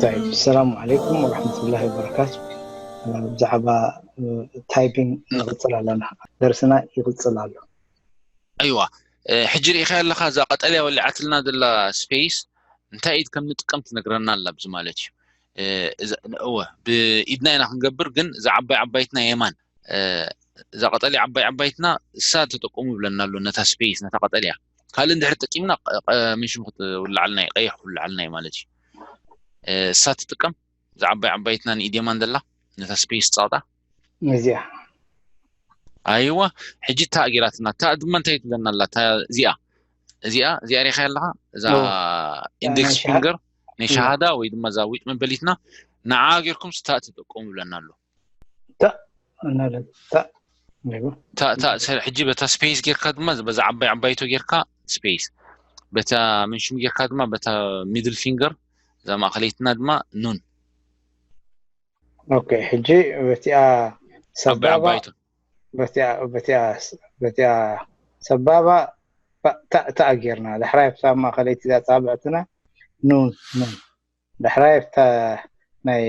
طيب، السلام عليكم ورحمة الله وبركاته. ብዛዕባ ታይፒንግ ንቕጽል ኣለና። ደርስና ይቕጽል ኣሎ። ኣይዋ ሕጂ ርኢኻ ኣለኻ፣ እዛ ቀጠልያ ወሊዓትልና ዘላ ስፔስ እንታይ ኢድ ከም ንጥቀም ትነግረና ኣላ። ብዚ ማለት እዩ እወ ብኢድና ኢና ክንገብር፣ ግን እዛ ዓባይ ዓባይትና የማን እዛ ቀጠልያ ዓባይ ዓባይትና እሳ ተጠቀሙ ብለና ኣሎ። ነታ ስፔስ ነታ ቀጠልያ ካልእ እንድሕር ተጠቂምና ምንሽም ክትውልዓልና እዩ፣ ቀይሕ ክትውልዓልና እዩ ማለት እዩ። እሳ ትጥቀም እዛ ዓባይ ዓባይትና ንኢድ የማን ዘላ ነታ ስፔስ ጸቕጣ እዚኣ ኣይዋ ሕጂ እታ ጌራትና እታ ድማ እንታይ ትብለና ኣላ? እዚኣ እዚኣ እዚኣ ሪኻ ኣለኻ እዛ ኢንዴክስ ፊንገር ናይ ሸሃዳ ወይ ድማ እዛ ዊጥ መበሊትና ንዓ ጌርኩም ስታ ትጥቀሙ ብለና ኣሎ። ሕጂ በታ ስፔስ ጌርካ ድማ በዛ ዓባይ ዓባይቶ ጌርካ ስፔስ፣ በታ ምንሽም ጌርካ ድማ በታ ሚድል ፊንገር እዛ ማእኸለይትና ድማ ኑን። ኦኬ፣ ሕጂ በቲኣ ሰባባ በቲኣ ሰባባ ታእ ጌርና፣ ዳሕራይ ኣብታ ማእኸለይቲ እዛ ጻብዕትና ኑን ኑን፣ ዳሕራይ ኣብታ ናይ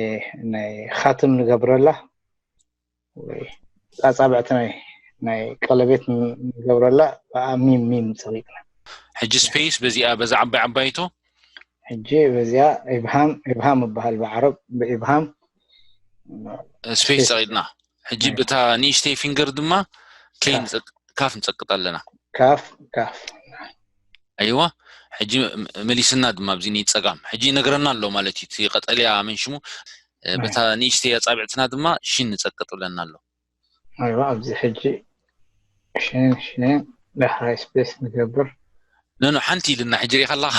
ናይ ኻትም ንገብረላ ወይ ኣጻብዕቲ ናይ ናይ ቀለቤት ንገብረላ ብኣ ሚም ሚም ጸቂጥና። ሕጂ ስፔስ በዚኣ በዛ ዓባይ ዓባይቶ ሕጂ በዚኣ ኢብሃም ኢብሃም ይበሃል ብዓረብ ብኢብሃም ስፔስ ጸቂጥና። ሕጂ ብታ ንእሽተይ ፊንገር ድማ ከይ ካፍ ንጸቅጥ ኣለና። ካፍ ካፍ ኣይዋ ሕጂ መሊስና ድማ ኣብዚ ንጸጋም ሕጂ ይነግረና ኣሎ ማለት እዩ። እቲ ቀጠልያ መንሽሙ በታ ንእሽተይ ኣጻብዕትና ድማ ሽን ንጸቅጥ ብለና ኣሎ። ኣይዋ ኣብዚ ሕጂ ሽን ሽን ዳሕራይ ስፔስ ንገብር። ነኖ ሓንቲ ኢልና ሕጂ ሪኻ ኣለኻ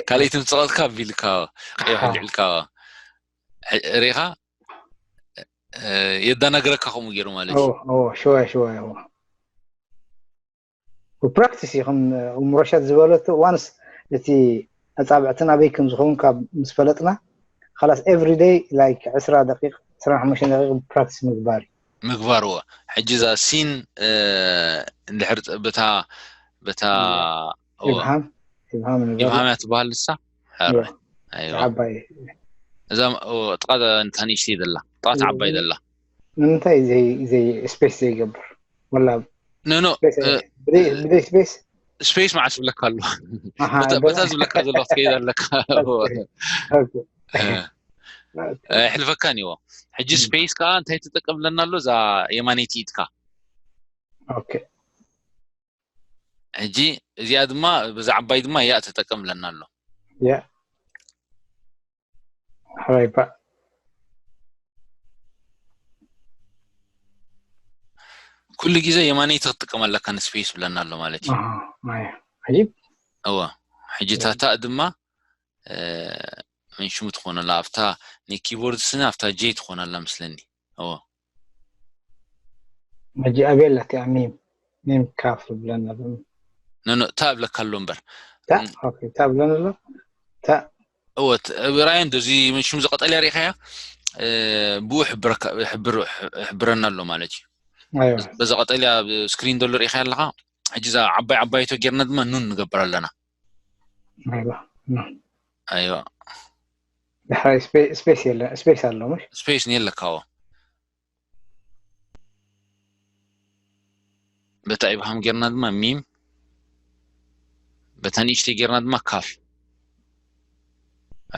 ካልኣይቲ ምጸቐጥካ ኣቢልካ ቀይሕ ልዕልካ ሪኻ የዳናግረካ ከምኡ ገይሩ ማለት እዩ። ሽወ ሽወ ብፕራክቲስ እዩ ከም እምሮሸት ዝበለቱ ዋንስ እቲ ኣጻብዕትን ኣበይ ከም ዝኸውን ካብ ምስ ፈለጥና ካላስ ኤቭሪ ደይ ላይክ ዕስራ ደቂቕ ዕስራን ሓሙሽተን ደቂቕ ፕራክቲስ ምግባር እዩ። ምግባር እወ ሕጂ እዛ ሲን እንድሕር በታ በታ ኢብሃም ኢብሃም ንገር ኢብሃም እያ ትበሃል ንሳ። ሕራይ ኣይዋ ዓባይ እዛ ጥቓ እንታ ንእሽተይ ዘላ ጥቓ ዓባይ ዘላ ንምንታይ ዘይ ዘይ ስፔስ ዘይገብር ወላ ኖ ኖ ብዘይ ስፔስ ስፔስ መዓስ ብለካ ኣሎ በታ ዝብለካ ዘሎ ክትከይድ ኣለካ ሕልፈካ ኒዎ ሕጂ ስፔስ ከዓ እንታይ ትጠቀም ኣለና ኣሎ እዛ የማነይቲ ኢድካ ኦኬ ሕጂ እዚኣ ድማ ብዛ ዓባይ ድማ ያ ትጠቀም ኣለና ኣሎ ያ ሕራይ ባ ኩሉ ግዜ የማነይቲ ክትጥቀም ኣለካ ንስፔስ ብለና ኣሎ ማለት እዩ ኣሃ፣ ኣይ፣ ዓጂብ እወ ሕጂ ታታእ ድማ ምን ሽሙ ትኾነላ ኣብታ ናይ ኪቦርድ ስኒ ኣብታ ጄ ትኾነላ ምስለኒ እወ ሕጂ ኣበይ ኣላ እቲኣ ሚም ሚም ካፍ ብለና ኖ ኖ እታ እብለካ ኣሎ እምበር ታ ኦኬ እታ ብለና ኣሎ ታ እወ ራያን እዚ ምን ሽሙ ዝቀጠልያ ሪኢኻያ ብኡ ሕብረና ኣሎ ማለት እዩ ኣይዋ በዛ ቀጠልያ ስክሪን ዘሎ ሪኢኻ ኣለኻ ሕጂ እዛ ዓባይ ዓባይቶ ጌርና ድማ ኑን ንገብር ኣለና ኣይዋ ኖ ኣይዋ ድሕራይ ስፔስ የለ ስፔስ ኣሎ ምሽ ስፔስ ንየለካዎ በታ ኢብሃም ጌርና ድማ ሚም በታ ንእሽተይ ጌርና ድማ ካፍ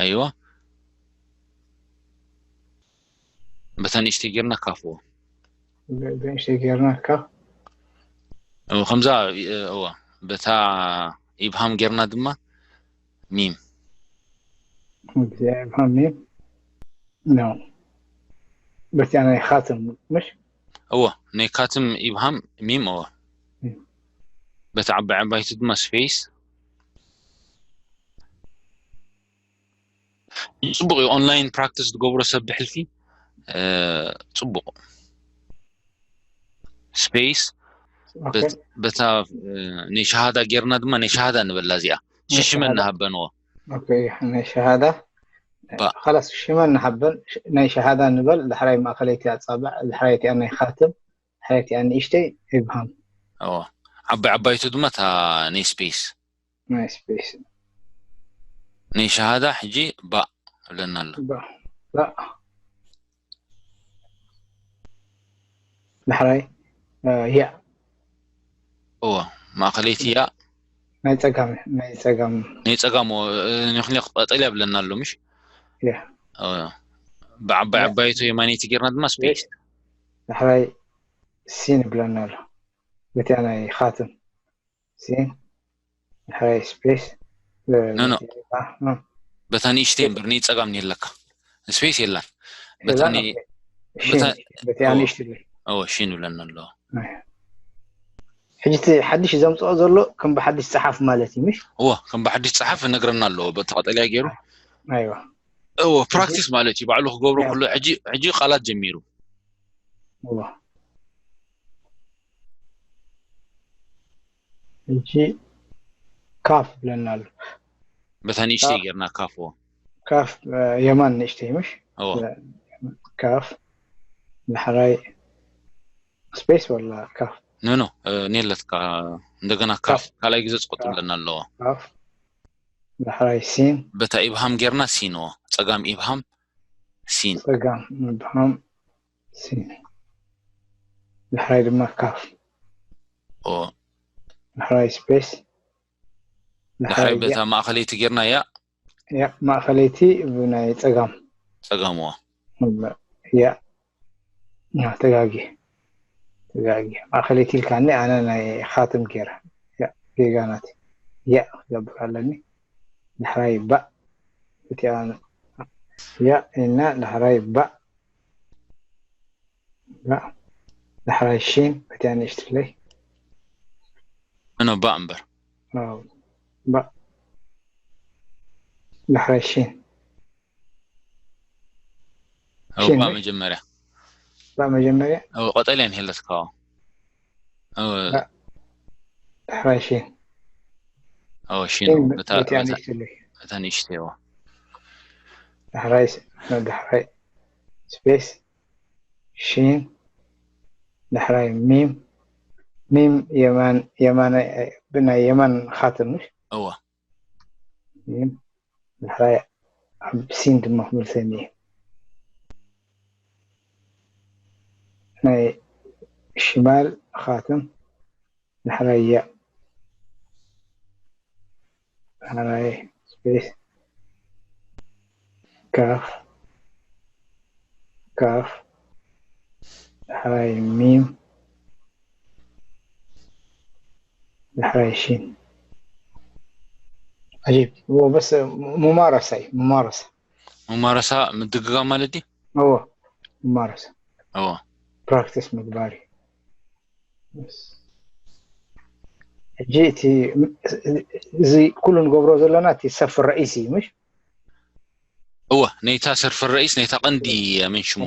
ኣይዋ በታ ንእሽተይ ጌርና ካፍዎ ንእሽተይ ጌርና ካፍ ከምዛ እዋ በታ ኢብሃም ጌርና ድማ ሚም ኢብሃም ሚም ነው በቲያ ናይ ካትም ምሽ እዎ ናይ ካትም ኢብሃም ሚም እዎ በቲ ዓባይ ዓባይቲ ድማ ስፔስ ጽቡቕ እዩ ኦንላይን ፕራክቲስ ዝገብሮ ሰብ ብሕልፊ ጽቡቕ ስፔስ በታ ናይ ሸሃዳ ጌርና ድማ ናይ ሸሃዳ ንበላ እዚኣ ሽሽመ እናሃበንዎ ናይ ሸሃዳ ካላስ ሽመ እናሃበን ናይ ሸሃዳ ንበል ዳሕራይ ማእከለይቲ ኣጻብዕ ዳሕራይ እቲኣ ናይ ካትም ዳሕራይ እቲኣ ንእሽተይ ኢብሃም እዎ ዓባይ ዓባይቱ ድማ እታ ናይ ስፔስ ናይ ስፔስ ናይ ሸሃዳ ሕጂ ባእ ኣለና ኣሎ። ባ ባ ዳሕራይ ያ እዎ ማእኸለይቲ ያ ናይ ፀጋም ናይ ፀጋም ናይ ፀጋም ንክሊ ቀጠልያ ብለና ኣሎ ምሽ ያ ብዓባይ ዓባይቱ የማነይቲ ጌርና ድማ ስፔስ ዳሕራይ ሲን ብለና ኣሎ። በቲያ ናይ ካትም ሲን ዳሕራይ ስፔስ ኖ ኖ በታ ንእሽተይ እምበር ናይ ፀጋም የለካ ስፔስ የላን። በታ በቲያ ንእሽትለይ እዎ ሽን ይብለና ኣለዎ። ሕጂ እቲ ሓድሽ ዘምፅኦ ዘሎ ከም ብሓድሽ ፀሓፍ ማለት እዩ ምሽ? እዎ ከም ብሓድሽ ፀሓፍ እነግረና ኣለዎ። በቲ ቀጠልያ ገይሩ ኣይዋ እዎ ፕራክቲስ ማለት እዩ። ባዕሉ ክገብሮ ከሎ ሕጂ ሕጂ ቃላት ጀሚሩ እዎ ሕጂ ካፍ ብለና ኣሎ። በታ ንእሽተይ ጌርና ካፍ እዎ ካፍ የማን ንእሽተይ ምሽ? እዎ ካፍ ዳሕራይ ስፔስ ወላ ካፍ ኖ ኖ ኔለትካ እንደገና ካፍ ካልኣይ ግዜ ፅቆጥ ብለና ኣለዎ። ካፍ ዳሕራይ ሲን በታ ኢብሃም ጌርና ሲን እዎ ፀጋም ኢብሃም ሲን ፀጋም ኢብሃም ሲን ዳሕራይ ድማ ካፍ እዎ ዳሕራይ ስፔስ ዳሕራይ በታ ማእኸለይቲ ጌርና ያ ያ ማእኸለይቲ ብናይ ፀጋም ፀጋም እዎ ያ ያ ተጋጊ ተጋጊ ማእኸለይቲ ኢልካኒ ኣነ ናይ ካትም ጌረ ያ ጌጋ ናት ያ ክገብር ኣለኒ። ዳሕራይ ባእ እቲኣ ያ እና ዳሕራይ ባእ ዳሕራይ ሽን እቲኣ ንእሽትለይ ኖ ባእ እምበር ባእ ዳሕራይ ሽን እባ መጀመርያ ባእ መጀመርያ ቀጠልያ ንሄለትካ ዳሕራይ ሽን ሽን እታ ንእሽተይ ዳሕራይ ዳሕራይ ስፔስ ሽን ዳሕራይ ሚም ሚም የማን የማን ብናይ የማን ካትም ምሽ እዋ ሚም ዳሕራይ ኣብ ሲን ድማ ክምልሰኒ እየ ናይ ሽማል ካትም ዳሕራይ ያእ ዳሕራይ ስፔስ ካፍ ካፍ ዳሕራይ ሚም ዳሕራይ ሺን عجيب بس ممارسة ممارسة ሙማረሳ ምድግጋም ማለት ድዩ? እዎ ممارسة እዎ ፕራክቲስ ምግባር እዩ። ሕጂ እቲ እዚ ኩሉ ንገብሮ ዘለና እቲ ሰፍ ረኢስ እዩ ምሽ? እወ ነይታ ሰርፍ ረኢስ ነይታ ቀንዲ ምን ሽሙ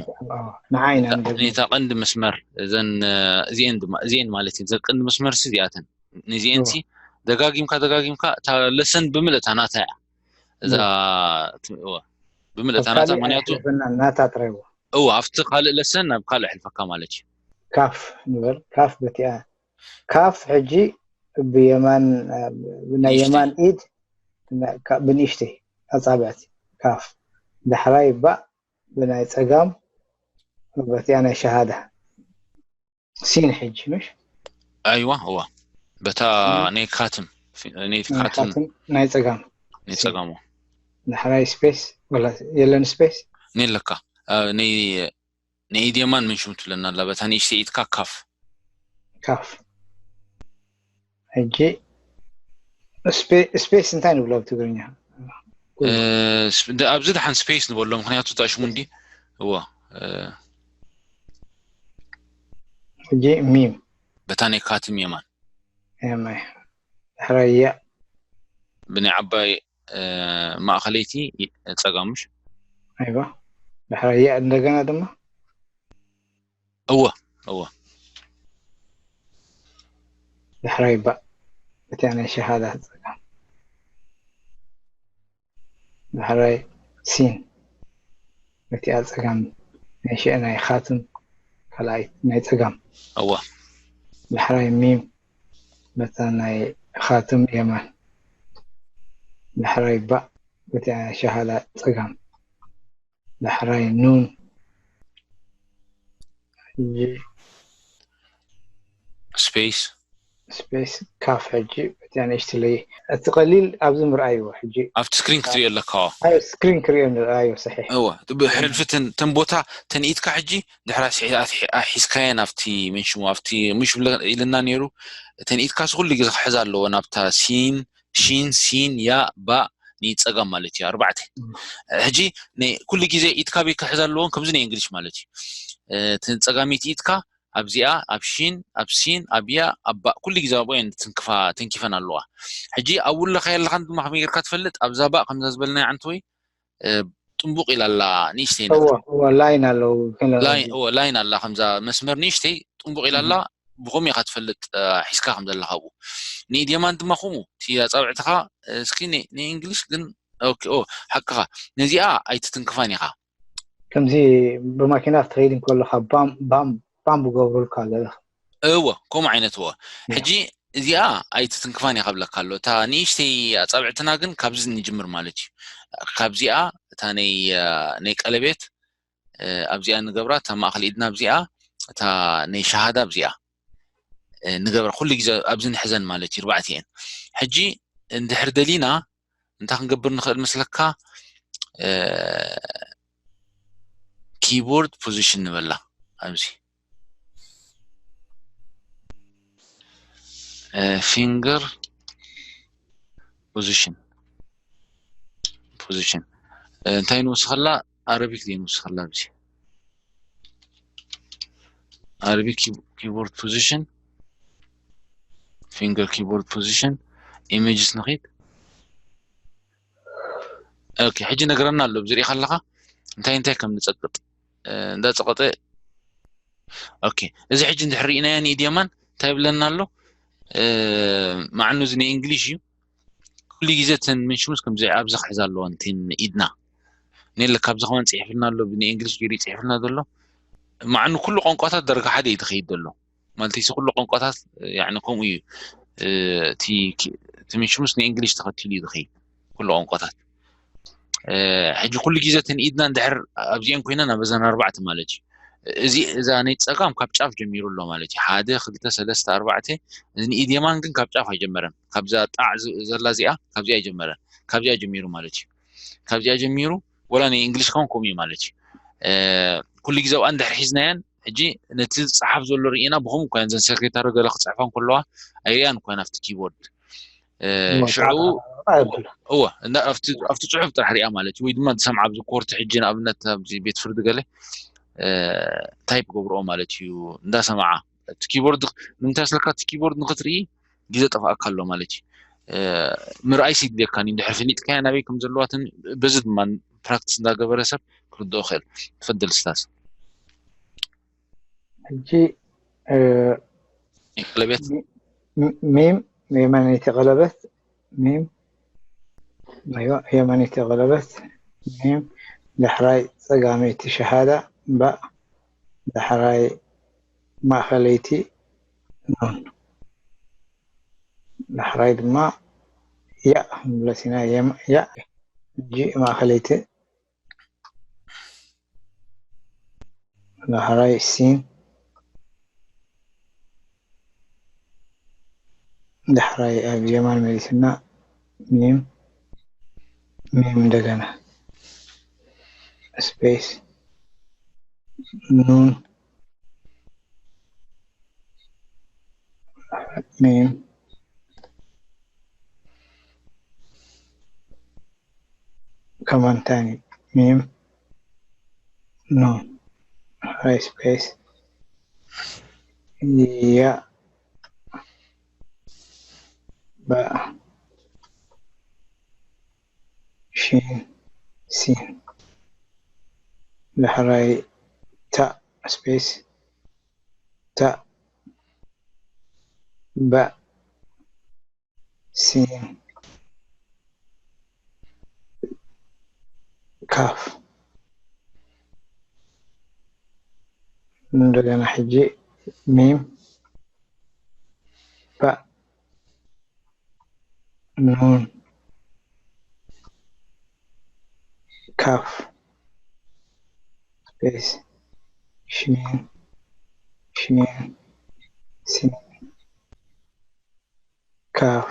ንዓይና ንገብር ነይታ ቀንዲ መስመር እዘን እዚኤን ድማ እዚኤን ማለት እዩ። እዘን ቀንዲ መስመር ሲ እዚኣተን ንዚኤን ሲ ደጋጊምካ ደጋጊምካ እታ ለሰን ብምልእታ ናታ እያ እዛ እወ ብምልእታ ናታ ምክንያቱ ናታ ጥራይ እዎ እወ ኣብቲ ካልእ ለሰን ናብ ካልእ ሕልፈካ ማለት እዩ። ካፍ ንበል ካፍ በቲኣ ካፍ ሕጂ ብየማን ናይ የማን ኢድ ብንእሽተይ ኣጻብዕቲ ካፍ ዳሕራይ ባእ ብናይ ጸጋም በቲኣ ናይ ሸሃዳ ሲን ሕጂ ምሽ ኣይዋ እዋ በታ ናይ ካትም ናይ ካትም ናይ ጸጋም ናይ ጸጋሙ ዳሕራይ ስፔስ ወላ የለን ስፔስ ነለካ ንኢድ የማን ምን ሽም ትብለና ኣላ በታ ንእሽተይ ኢድካ ካፍ ካፍ ሕጂ ስፔስ እንታይ ንብሎ ኣብ ትግርኛ ኣብዚ ደሓን ስፔስ ንበሎ ምክንያቱ እታ ሽሙ እንዲ እዋ ሕጂ ሚም በታ ናይ ካትም የማን የማይ ሕራያ ብናይ ዓባይ ማእኸለይቲ ፀጋሙሽ ኣይዋ ድሕራያ እንደገና ድማ እወ እወ ድሕራይ ባእ እቲኣ ናይ ሸሃዳ ፀጋም ድሕራይ ሲን እቲኣ ፀጋም ናይ ሽአ ናይ ካትም ካልኣይ ናይ ፀጋም እወ ድሕራይ ሚም በታ ናይ ኻትም የማን፣ ዳሕራይ ባእ፣ በታ ሸሃዳ ጸጋም፣ ዳሕራይ ኑን፣ ሕጂ ስፔስ ስፔስ ካፍ፣ ሕጂ በታ ንእሽትለይ እቲ ቀሊል ኣብዚ ምርኣይዎ። ሕጂ ኣብቲ ስክሪን ክትሪኦ ኣለካ። ኣብ ስክሪን ክሪኦ ንርኣዮ። ሰሒሕ። እወ፣ ብሕልፊ ተን ተን ቦታ ተንኢትካ ሕጂ ድሕራ ስሒ ኣትሒ- ኣሒዝካየን ኣብቲ ምንሽሙ ኣብቲ ምሽ ብለ- ኢልና ነይሩ። ተንኢትካስ ኩሉ ግዜ ክሕዝ ኣለዎ ናብታ ሲን፣ ሺን፣ ሲን፣ ያ፣ ባ፣ ንጸጋም ማለት እዩ። ኣርባዕተ። ሕጂ ናይ ኩሉ ግዜ ኢትካ ቤት ክሕዝ ኣለዎን ከምዚ ናይ እንግሊሽ ማለት እዩ። እ፣ እቲ ጸጋሚት ኢትካ ኣብዚኣ፣ ኣብ ሺን፣ ኣብ ሲን፣ ኣብ ያ፣ ኣብ ባ፣ ኩሉ ግዜ ኣብኡ እየን ትንክፋ ተንኪፈን ኣለዋ። ሕጂ ኣብኡ ኣለኻ የለኻን ድማ ከመይ ጌርካ ትፈልጥ? ኣብዛ ባ ከምዛ ዝበልናያ ዓንተወይ እ፣ ጥንቡቕ ኢላ ኣላ፣ ንእሽተይ እዎ ነገር። እዎ፣ ላይን ኣለዉ። ላይን እዎ፣ ላይን ኣላ፣ ከምዛ መስመር ንእሽተይ ጥንቡቕ ኢላ ኣላ። ብኸምኡ ኢኻ ትፈልጥ እ፣ ሒዝካ ከም ዘለኻ ኣብኡ። ንኢድ የማን ድማ ከምኡ እቲ ኣጻብዕትኻ እ፣ እስኪ ን- ንእንግሊሽ ግን ኦኬ፣ ኦ ሓቅኻ፣ ነዚኣ ኣይትትንክፋን ኢኻ። ከምዚ ብማኪና ክትኸይድ እንከለኻ ባም ባም ባም ብገብሩልካ ኣለለኽ። እወ፣ ከምኡ ዓይነት እወ። ሕጂ እዚኣ ኣይትትንክፋን ኢኻ ብለካ ኣሎ። እታ ንእሽተይ ኣጻብዕትና ግን ካብዚ ንጅምር ማለት እዩ። ካብዚኣ እታ ናይ እ፣ ናይ ቀለቤት እ፣ ኣብዚኣ ንገብራ፣ እታ ማእኸል ኢድና ኣብዚኣ፣ እታ ናይ ሸሃዳ ኣብዚኣ እ፣ ንገብራ። ኩሉ ግዜ ኣብዚ ንሕዘን ማለት እዩ፣ ኣርባዕቲኤን። ሕጂ እንድሕር ደሊና እንታይ ክንገብር ንኽእል መስለካ? እ፣ ኪቦርድ ፖዚሽን ንበላ ኣብዚ እ፣ ፊንገር ፖዚሽን ፖዚሽን እ፣ እንታይ ንወስኸላ? ኣረቢክ ድየ ንወስኸላ? ኣብዚ ኣረቢክ ኪቦርድ ፖዚሽን፣ ፊንገር ኪቦርድ ፖዚሽን፣ ኢሜጅስ ንኺድ። ኦኬ፣ ሕጂ ነግረና ኣሎ፣ ዝሪኢኻ ኣለኻ እንታይ እንታይ ከም ንጸቅጥ እ፣ እንዳጸቀጠ። ኦኬ፣ እዚ ሕጂ እንድሕር ርኢናዮ ንኢድ የማን እንታይ ይብለና ኣሎ? እ፣ ማዕኑ እዚ ናይ እንግሊሽ እዩ። ኩሉ ግዜ እተን ምንሽሙስ ከምዚ ኣብዚ ክሕዛ ኣለዎ፣ እንትን ኢድና። ኔለ ካብዚ ከማን ጽሒፍልና ኣሎ፣ ብንእንግሊሽ ገይሩ ይጽሒፍልና ዘሎ። ማዕኑ ኩሉ ቋንቋታት ደረጃ ሓደ እዩ ዝኸይድ ዘሎ። ማለት እዚ ኩሉ ቋንቋታት፣ ያዕኒ ከምኡ እዩ። እ፣ እቲ ኪ-፣ እቲ ምንሽሙስ ንእንግሊሽ ተኸቲሉ እዩ ዝኸይድ፣ ኩሉ ቋንቋታት። እ፣ ሕጂ ኩሉ ግዜ እተን ኢድና እንድሕር ኣብዚአን ኮይነን ኣብ እዘን ኣርባዕተ ማለት እዩ። እዚ፣ እዛ ናይ ጸጋም ካብ ጫፍ ጀሚሩ ኣሎ ማለት እዩ። ሓደ፣ ክልተ፣ ሰለስተ፣ ኣርባዕተ። እዚ ንኢድ የማን ግን ካብ ጫፍ ኣይጀመረን። ካብዛ ጣዕ ዝ-፣ ዘላ እዚኣ፣ ካብዚኣ ኣይጀመረን። ካብዚኣ ጀሚሩ ማለት እዩ። ካብዚኣ ጀሚሩ፣ ወላ ናይ እንግሊሽ ከውን ከምኡ እዩ ማለት እዩ። እ፣ ኩሉ ግዜ ኣብኣ እንድሕር ሒዝናየን፣ ሕጂ ነቲ ዝጸሓፍ ዘሎ ርኢና፣ ብኸምኡ እኳ እየን ዘን ሴክሬታሪ ገለ ክጽሕፋ እንከለዋ፣ ኣይርእያን እኳ እየን ኣብቲ ኪቦርድ። እ፣ እሞ ሽዑ፣ ጣዕጣዕ ኣይብሉ። እወ፣ እንዳ-፣ ኣብቲ ኣብቲ ጽሑፍ ጥራሕ ሪኣ ማለት እዩ። ወይ ድማ ዝሰምዓ ኣብዚ ኮርት ሕጂ ንኣብነት ኣብዚ ቤት ፍርዲ ገለ፣ እ፣ ታይፕ ገብርኦ ማለት እዩ። እንዳሰምዓ እቲ ኪቦርድ ንምንታይ ስልካ እቲ ኪቦርድ ንኽትርኢ ግዜ ጠፍኣካ ኣሎ ማለት እዩ። እ፣ ምርኣይ ሲድልየካን እዩ። እንድሕር ፈሊጥካያ ናበይ ከም ዘለዋትን በዚ ድማ ፕራክቲስ እንዳገበረ ሰብ ክርድኦ ይኽእል። ትፈድል ስታስ። ሕጂ እ፣ ቀለቤት ሚ- ሚ- ሚም፣ የማነይቲ ቀለበት፣ ሚም፣ ኣይዋ፣ የማነይቲ ቀለበት፣ ሚም፣ ዳሕራይ ጸጋመይቲ ሸሃዳ፣ ባእ፣ ዳሕራይ ማእኸለይቲ ኑን፣ ዳሕራይ ድማ ያእ ክንብለስ ኢና። የም-፣ ያእ፣ ሕጂ ማእኸለይቲ፣ ዳሕራይ ሲን፣ ዳሕራይ ኣብ የማን መሊስና ሚም፣ ሚም እንደገና ስፔስ፣ ኑን፣ ሚም፣ ከማን ታይም፣ ሚም፣ ኑን፣ ዳሕራይ ስፔስ፣ ያ፣ ባእ፣ ሺን፣ ሲን፣ ዳሕራይ ታእ ስፔስ፣ ታእ፣ ባእ፣ ሲን፣ ካፍ፣ እንደገና ሕጂ ሚም፣ ባእ፣ ኑን ካፍ ስፔስ ሺን ሺን ሲን ካፍ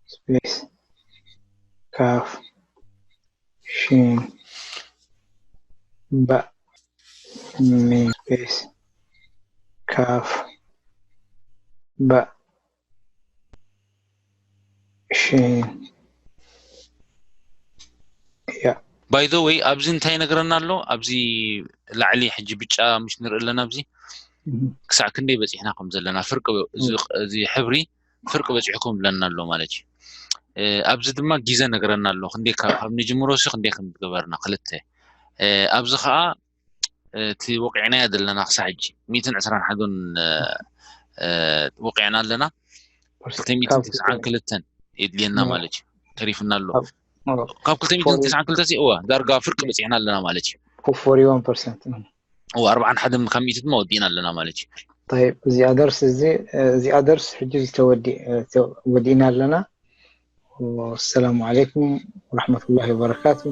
ስፔስ ካፍ ሺን ባእ ሚን ስፔስ ካፍ ባእ ሺን ያ by the way ኣብዚ እንታይ ይነግረና ኣሎ? ኣብዚ ላዕሊ ሕጂ ብጫ ምሽ ንርኢ ኣለና። ኣብዚ ክሳዕ ክንደይ በፂሕና ከም ዘለና ፍርቂ እዚ እዚ ሕብሪ ፍርቂ በፂሕኩም ብለና ኣሎ ማለት እዩ። እ፣ ኣብዚ ድማ ግዜ ነግረና ኣሎ። ክንደይ ካብ ካብ ንጅምሮ ሲ ክንደይ ከም ዝገበርና ክልተ እ፣ ኣብዚ ከዓ እቲ ወቂዕናዮ ዘለና ክሳዕ ሕጂ ሚእትን ዕስራን ሓደን ወቂዕና ኣለና። ክልተ ሚእትን ትስዓን ክልተን የድልየና ማለት እዩ። ተሪፍና ኣሎ። ካብ ክልተ ሚእትን ትስዓን ክልተ እዋ ዳርጋ ፍርቂ በፂሕና ኣለና ማለት እዩ። ፎርቲ ዋን ፐርሰንት እዋ ኣርባዓን ሓደን ካብ ሚእቲ ድማ ወዲእና ኣለና ማለት እዩ። طيب እዚኣ ደርስ እዚ እዚኣ ደርስ ሕጂ ዝተወዲ ወዲእና ኣለና። ወሰላሙ ዓለይኩም ወረሕመቱላሂ ወበረካቱ።